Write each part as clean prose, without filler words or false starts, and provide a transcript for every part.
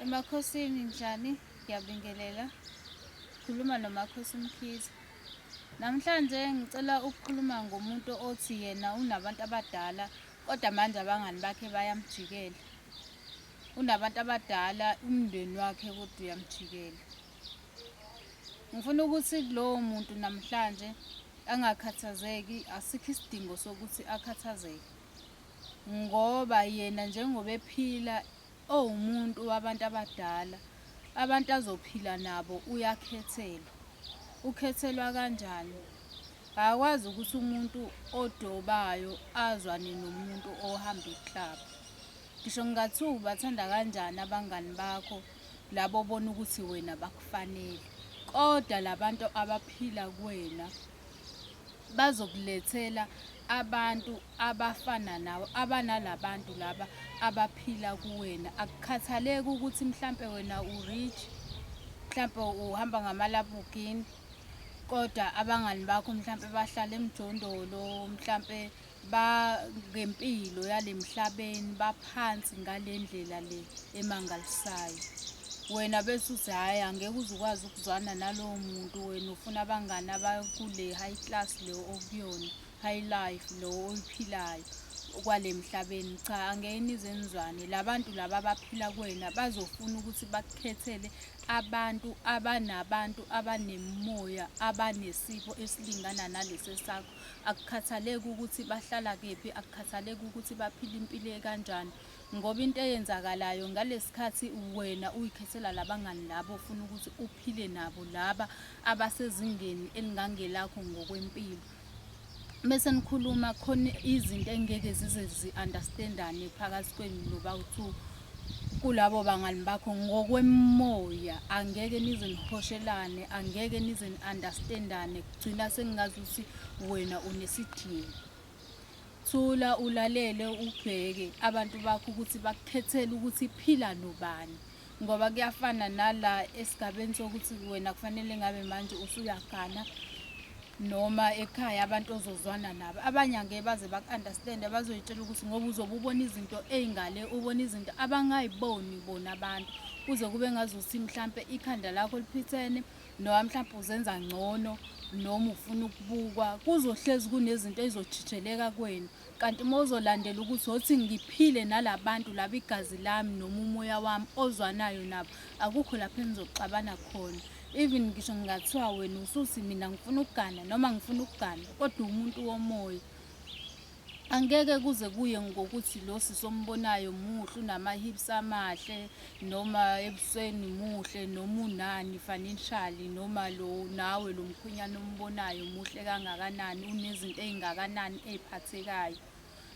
Emakhosini njani? Ngiyabingelela. Khuluma noMakhosi Mkhize. Namhlanje ngicela ukukhuluma ngomuntu othi yena unabantu abadala kodwa manje abangani bakhe bayamjikela. Unabantu abadala umndeni wakhe kodwa uyamjikela. Ngifuna ukuthi kulowo muntu namhlanje angakhathazeki, asikho isidingo sokuthi akhathazeke ngoba yena njengoba ephila owumuntu wabantu abadala, abantu azophila nabo uyakhethelwa. Ukhethelwa kanjani? Akakwazi ukuthi umuntu odobayo azwane nomuntu ohamba iklabhu. Ngisho kungathiwa ubathanda kanjani abangani bakho labo obona ukuthi wena bakufanele, kodwa labantu abaphila kuwena bazokulethela abantu abafana nawe, abanalabantu laba abaphila kuwena. Akukhathaleki ukuthi mhlampe wena u-rich, mhlampe uhamba ngama-Lamborghini, kodwa abangani bakho mhlampe bahlala emjondolo, mhlampe bangempilo yale mhlabeni baphansi ngale ndlela le emangalisayo. Wena bese uthi hhayi angeke uze ukwazi ukuzwana nalowo muntu wena ufuna abangani abakule high class le okuyona, high life lo oyiphilayo kwale mhlabeni. Cha, angeke nize nizwane. La bantu laba abaphila kuwena bazofuna ukuthi bakukhethele abantu abanabantu abanemimoya abanesipho esilingana nalesi esakho. Akukhathaleki ukuthi bahlala kephi, akukhathaleki ukuthi baphila impilo ekanjani ngoba into eyenzakalayo ngalesikhathi wena uyikhethela labangani labo ofuna ukuthi uphile nabo laba abasezingeni elingangelakho ngokwempilo. Mese nikhuluma khona izinto engeke zize zi-understand-ane phakathi kwenu nobawu-two kulabo bangani bakho ngokwemimoya angeke nize nihoshelane, angeke nize ni-understand-ane kugcina sengingazuthi wena unesidingo. Thula ulalele ubheke abantu bakho ukuthi bakukhethele ukuthi phila nobani ngoba kuyafana nala esigabeni sokuthi wena kufanele ngabe manje usuyagana noma ekhaya abantu ozozwana nabo. Abanye angeke baze baku-understand-e bazoyitshela ukuthi ngoba uzobe ubona izinto ey'ngale, ubona izinto abangayiboni bona abantu. Kuze kube ngazuthi mhlampe ikhanda lakho liphithene noma mhlampe uzenza ngcono noma ufuna ukubukwa. Kuzohlezi kunezinto ey'zojijeleka kuwena. Kanti uma uzolandela ukuthi othi ngiphile nalabantu laba igazi lami noma umoya wami ozwanayo nabo, akukho lapho enizoxabana khona. Even ngisho kungathiwa wena usuthi mina ngifuna ukugana noma ngifuna ukugana kodwa umuntu womoya. Angeke kuze kuye ngokuthi lo sisi ombonayo muhle unama-hips amahle noma ebusweni muhle noma unani financially noma lo nawe lo mkhwenyana ombonayo muhle kangakanani unezinto ey'ngakanani ey'phathekayo.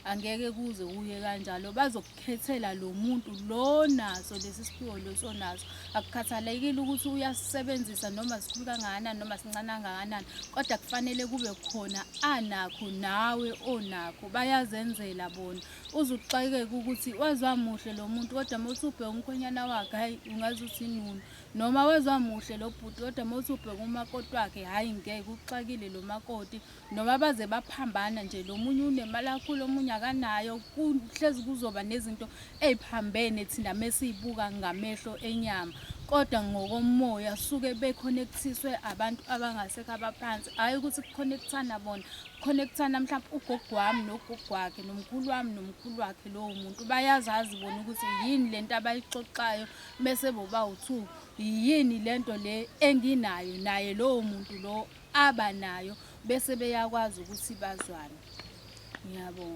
Angeke kuze kuye kanjalo bazokukhethela lo muntu lo naso lesi siphiwo lesi onaso. Akukhathalekile ukuthi uyasisebenzisa noma sikhulu kangakanani noma sincane kangakanani kodwa kufanele kube khona anakho nawe onakho bayazenzela bona. Uze uxakeke ukuthi waze wamuhle lo muntu kodwa uma uthi ubheka umkhwenyana wakhe hhayi ungaze uthi inunu. Noma waze wamuhle lo bhuti kodwa uma uthi ubheka umakoti wakhe hhayi ngeke uxakile lo makoti. Noma baze baphambana nje lo munye unemali kakhulu omunye akanayo kuhlezi kuzoba nezinto ey'phambene thina mesiyibuka ngamehlo enyama kodwa ngokomoya suke bekhonekithiswe abantu abangasekho abaphansi hhayi ukuthi kukhonekithana bona kukhonekithana mhlawumpe ugogo wami nogogo wakhe nomkhulu wami nomkhulu wakhe lowo muntu bayazazi bona ukuthi yini lento abayixoxayo bese bobawu-two yini lento le enginayo naye lowo muntu lo aba nayo bese beyakwazi ukuthi bazwane. Ngiyabonga.